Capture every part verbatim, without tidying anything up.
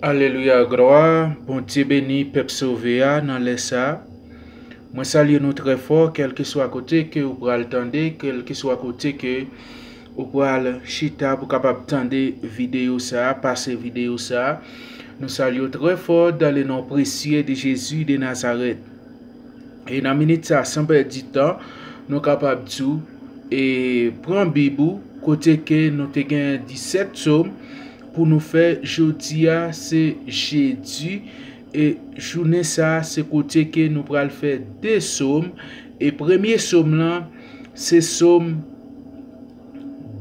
Alelouya, glwa. Bondye beni pèp sove a nan lè sa a. Mwen salye nou trè fò, kèlkeswa kote ke ou pral tande, kèlkeswa kote ke ou pral chita pou kapab tande videyo sa a, pase videyo sa a. Nou salye w trè fò dans le nom précieux de Jésus de Nazareth. E nan minit sa, san pèdi tan, nou kapab di w, e pran Bib ou, kote ke nou te gen disèt sòm pou nou fè jodi a, se jedi, e jounen sa, se kote ke nou pral fè de sòm, e premye sòm lan, se sòm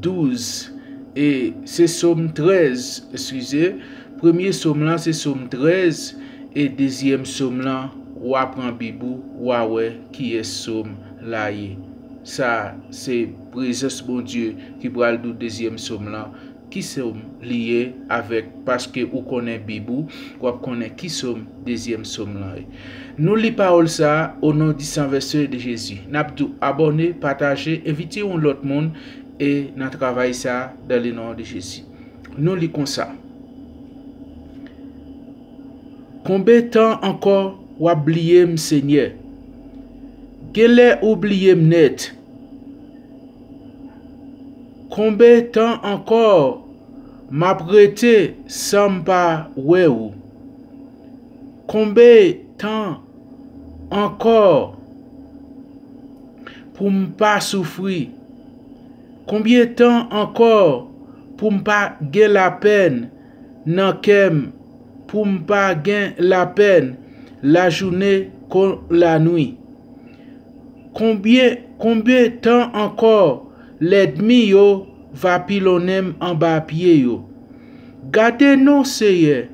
douz, e se sòm trèz, eskize, premye sòm lan, se sòm trèz, e dezyèm sòm lan, w a pran Bib ou, w a wè kiyès sòm la ye. Sa, se prezans Bondye ki pral di w dezyèm sòm lan, ki sòm li ye avèk, paske ou konnen Bib ou, w ap konnen ki sòm dezyèm sòm lan ye. Nou li pawòl sa a, au nom du sang versé de Jésus. N ap di w abòne, pataje, envite yon lòt moun, e nan travay sa a, dans le nom de Jésus. Nou li konsa. Konbe tan ankò w ap bliye m, Senyè? Genlè ou bliye m nèt. Konbe tan ankò m ap rete san m pa wè ou? Konbe tan ankò pou m pa soufri? Konbyen tan ankò pou m pa gen lapèn nan kè m, pou m pa gen lapèn lajounen kon lannuit? Konbyen, konbyen tan ankò lènmi yo va pilonnen m anba pye yo? Gade non, Seyè,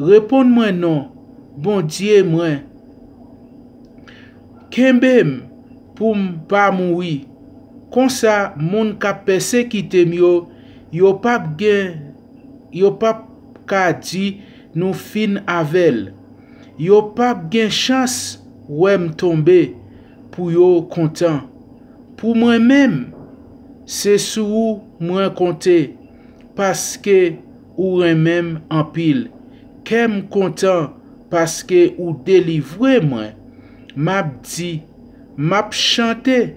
reponn mwen non, Bondye mwen. Kenbe m pou m pa mouri. Konsa, moun k ap pèsekite m yo, yo p ap gen, yo p ap ka di, nou fin avè l. Yo p ap gen chans wè m tonbe pou yo kontan. Pou mwen menm, se sou ou mwen konte, paske ou renmen m anpil. Kè m kontan paske ou delivre mwen. M ap di, m ap chante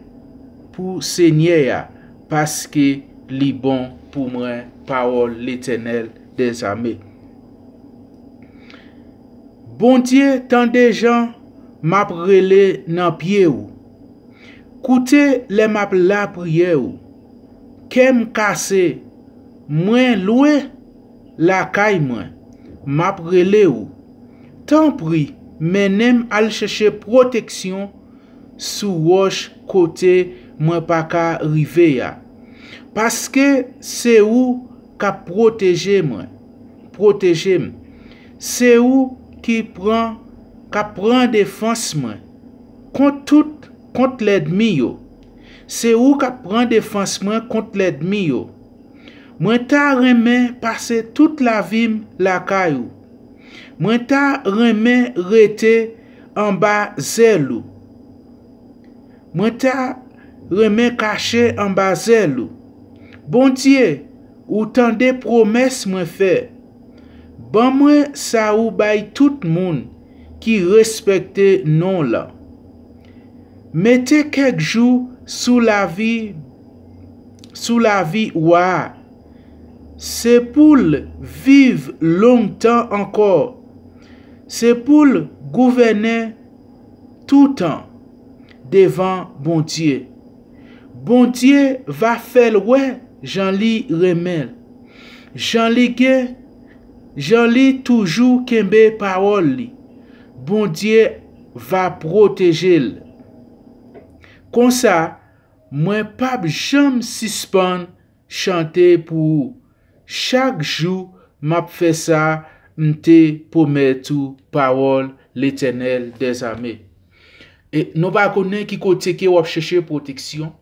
pou Senyè a, paske li bon pou mwen. Pawòl Letènèl dèzame. Bondye, tande jan m ap rele nan pye w. Koute lè m ap lapriyè w. Kè m kase, mwen lwen lakay mwen, m ap rele w. Tanpri, mennen m al chèche pwoteksyon sou wòch kote mwen pa ka rive a. Paske se ou k ap pwoteje mwen, pwoteje m. Se ou ki pran, k ap pran defans mwen kont tout, kont lènmi yo. Se ou k ap pran defans mwen kont lènmi yo. Mwen ta renmen pase tout lavi m lakay ou. Mwen ta renmen rete anba zèl ou. Mwen ta renmen kache anba zèl ou. Bondye, ou tande pwomès mwen fè. Ban mwen sa ou bay tout moun ki respekte non w lan. Mete kèk jou sou lavi, sou lavi wa a. Se pou l viv longtan ankò. Se pou l gouvènen toutan devan Bondye. Bondye va fè l wè jan li renmen l, jan li gen, jan li toujou kenbe pawòl li. Bondye va pwoteje l. Konsa, mwen p ap janm sispann chante pou ou. Chak jou m ap fè sa, m te pwomèt ou, pawòl Letènèl dèzame. E nou pa konnen ki kote ke w ap chèche pwoteksyon.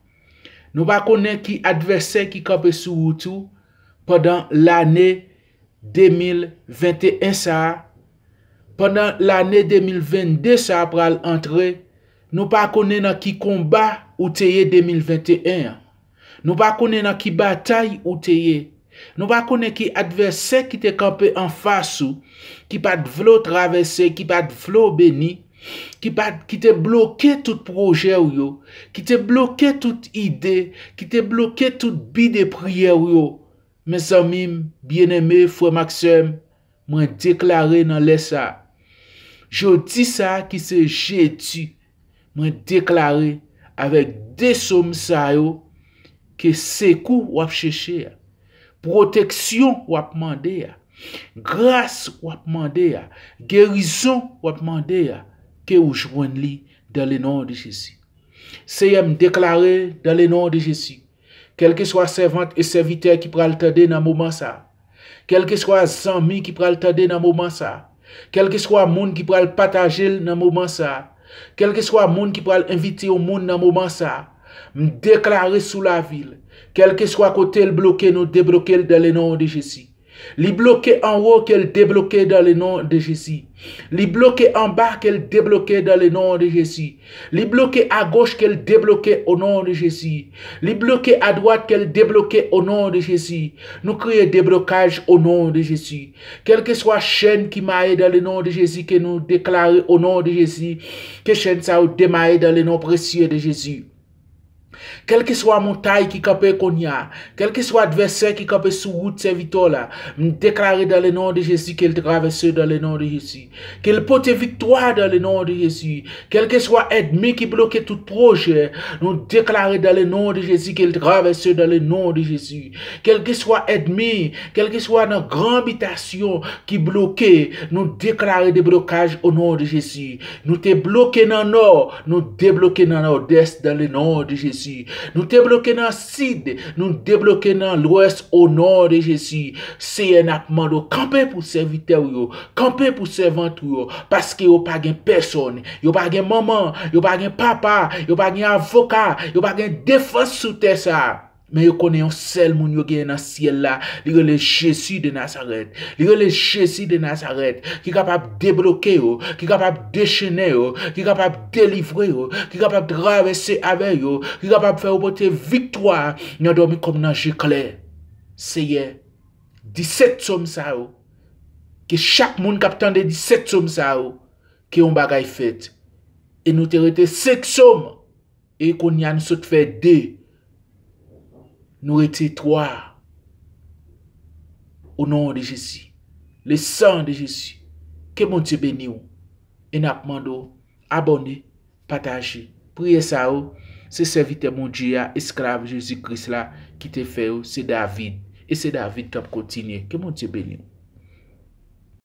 Nou pa konnen ki advèsè ki kanpe sou wout ou pandan lane de mil venteyen sa a. Pandan lane de mil vennde sa a pral antre, nou pa konnen nan ki konba ou te ye de mil venteyen an. Nou pa konnen nan ki batay ou te ye. Nou pa konnen ki advèsè ki te kanpe anfas ou, ki pa t vle w travèse, ki pa t vle w beni, ki pa t, ki te bloke tout pwojè w yo, ki te bloke tout ide, ki te bloke tout bi de priyè w yo. Mezanmi m, byeneme, frè m ak sè m, mwen deklare nan lè sa a, jodi sa a ki se jedi, mwen deklare avèk de sòm sa yo ke sekou w ap chèche a, pwoteksyon w ap mande a, gras w ap mande a, gerizon w ap mande a, ke ou jwenn li dans le nom de Jésus. Seyè, m deklare dans le nom de Jésus, kèlkeswa sèvant e sèvitè ki pral tande nan moman sa a, kèlkeswa zanmi ki pral tande nan moman sa a, kèlkeswa moun ki pral pataje l nan moman sa a, kèlkeswa moun ki pral envite yon moun nan moman sa a, m deklare sou lavi l, kèlkeswa kote l bloke, nou debloke l dans le nom de Jésus. Li bloke anwo, ke l debloke dans le nom de Jésus. Li bloke anba, ke l debloke dans le nom de Jésus. Li bloke agoch, ke l debloke au nom de Jésus. Li bloke adwat, ke l debloke au nom de Jésus. Nou kriye deblokaj au nom de Jésus. Kèlkeswa chèn ki maye dans le nom de Jésus, ke nou deklare au nom de Jésus, ke chèn sa yo demaye dans le nom précieux de Jésus. Kèlkeswa montay ki kanpe kounye a, kèlkeswa advèsè ki kanpe sou wout sèvitè w la, m deklare dans le nom de Jésus ke l travèse dans le nom de Jésus. Ke l pote viktwa dans le nom de Jésus. Kèlkeswa ènmi ki bloke tout pwojè, nou deklare dans le nom de Jésus ke l travèse dans le nom de Jésus. Kèlkeswa ènmi, kèlkeswa nan gran bitasyon ki bloke, nou deklare deblokaj au nom de Jésus. Nou te bloke nan nò, nou debloke nan nòdès dans le nom de Jésus. Nou te bloke nan sid, nou debloke nan lwès au nom de Jésus. Seyè, n ap mande w, kanpe pou sèvitè w yo, kanpe pou sèvant ou yo, paske yo pa gen pèsòn, yo pa gen manman, yo pa gen papa, yo pa gen avoka, yo pa gen defans sou tè sa a. Men yo konnen yon sèl moun yo genyen nan syèl la, li rele Jezi de Nazarèt. Li rele Jezi de Nazarèt, ki kapab debloke yo, ki kapab dechennen yo, ki kapab delivre yo, ki kapab travèse avè yo, ki kapab fè yo pote viktwa nan dòmi kòm nan je klè. Seyè, disèt sòm sa yo, ke chak moun k ap tande disèt sòm sa yo, ke yon bagay fèt. E nou te rete senk sòm. E kounye a nou sot fè de. Nou rete twa. Au nom de Jésus. Le sang de Jésus. Ke Bondye beni w. E n ap mande w abòne, pataje. Priyè sa yo, se sèvitè Bondye a, esklav Jezi Kris la, ki te fè yo, se David. E se David k ap kontinye. Ke Bondye beni w.